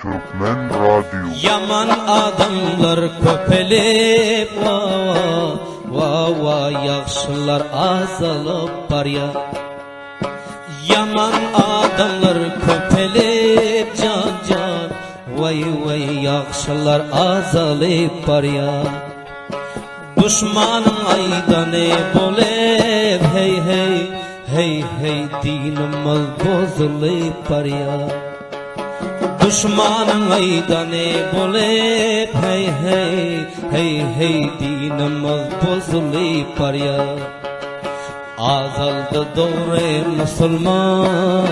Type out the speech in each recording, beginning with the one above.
Türkmen Radio. Ýaman adamlar köpelip wa wa ýagşylar azalyp barýar. Ýaman adamlar köpelip jan jan waý waý ýagşylar azalyp barýar. Duşmanyň aýdany bolyp heý heý heý heý dinimiz bozulyp barýar. Duşmanyň aýdany bolyp heý heý heý heý dinimiz bozulyp barýar. Azaldy dogry musulman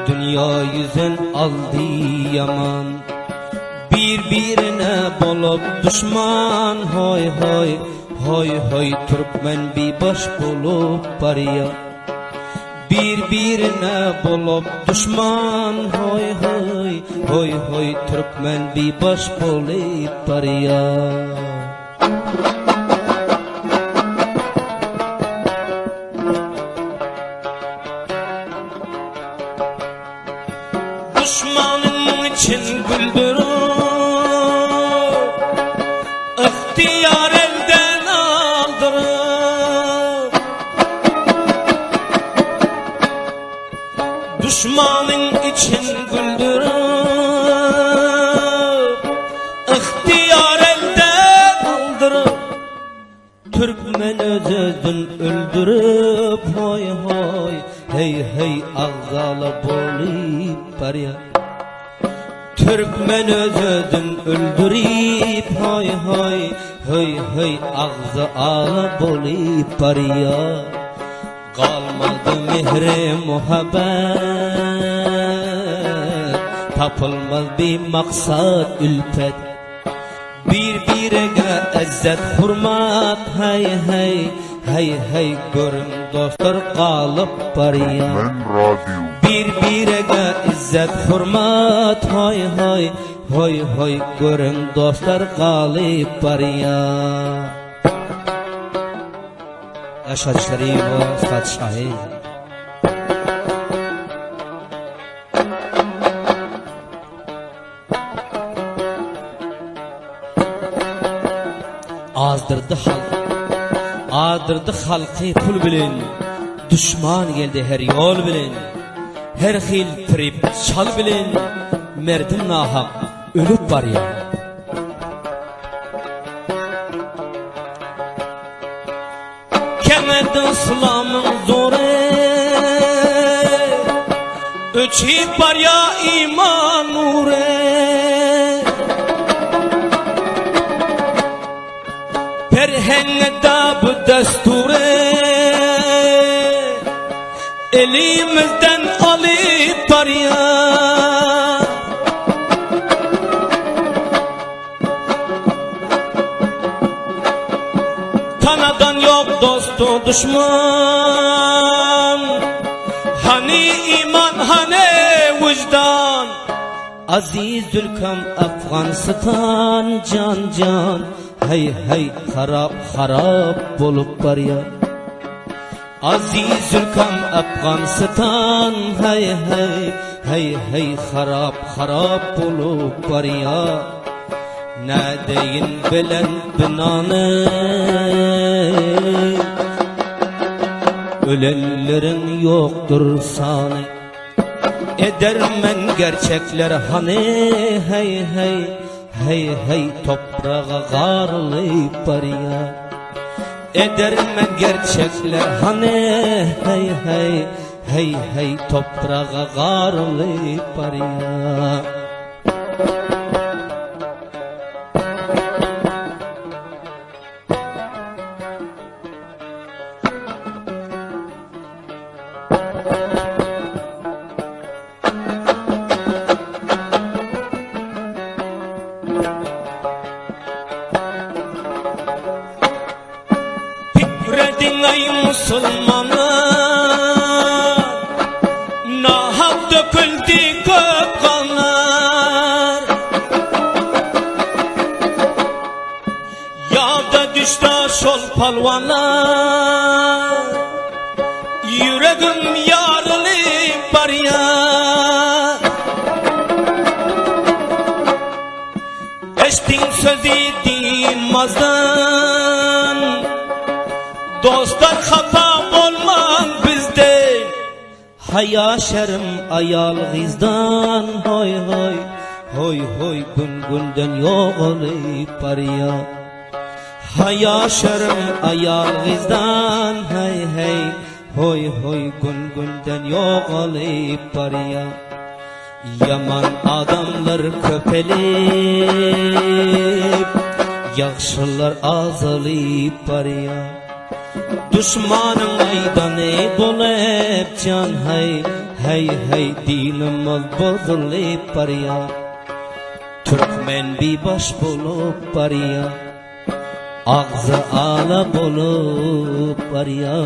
Dünýa ýüzün aldy ýaman. Bir-birine bolup duşman hoý hoý hoý hoý türkmen bibaş bolup barýa. Bir-birine bolup duşman hoý hoý hoý hoý türkmen bibaş bolup barýa. Duşmanyň için güldürip, Ygtyýar elden aldyryp. Duşmanyň için güldürip, Ygtyýar elden aldyryp. Türkmen öz-özün öldürip hoý hoý hey hey agzaly bolup barýar. Türkmen öz-özün öldürip hoý hoý höý höý agzy ala bolup barýar. Galmady mehri muhabbet tapylmaz bir maksat ülpet. Bir-birege ezzet hurmat heý heý heý heý görüň dostlar galyp barýar. Türkmen Radio. Bir-birege izzet hurmat hoý hoý hoý hoý görüň dostlar galyp barýar. Ärşad Şerifow Ustad Şahin. Azdyrdy halk Azdyrdy halky pul bilen Duşman geldi her ýol bilen Her hil prip çal bilen Merdim nahak ölüp barýar Kemedi yslamyň zory Öçüp barýa iman nury Perheňe dab destury Elimizden alyp barýa Tanadan yok dostu düşman Hani iman hani vicdan Aziz ülkem Afganistan can can Hey hey harap harap bolup barýar Aziz ülkem Afganistan hey hey hey hey harap harap bolup barýar Nädeýin belent binany Ölenleriň ýokdur sany Edermen gerçekler hany hey hey hey hey topraga garylyp barýar Edermen gerçekler hany hey hey hey hey topraga garylyp barýar. Pikrediň eý musulmanlar, Nahak döküldi köp ganlar. Ýada düşdi şol palwanlar, Ýüregim ýarylyp barýar. sözi diýmazdan. Dostlar hapa bolmaň bizden. Haýa şerim aýal gyzdan hoý hoý hoý hoý gün günden ýogalyp barýa. Haýa şerim aýal gyzdan heý heý hoý hoý gün günden ýogalyp barýa. Ýaman adamlar köpelip, ýagşylar azalyp barýa. Duşmanyň aýdany bolup jan haý, haý haý dinimiz bozulyp barýa. Türkmen bibaş bolup barýa. Agzy ala bolup barýa.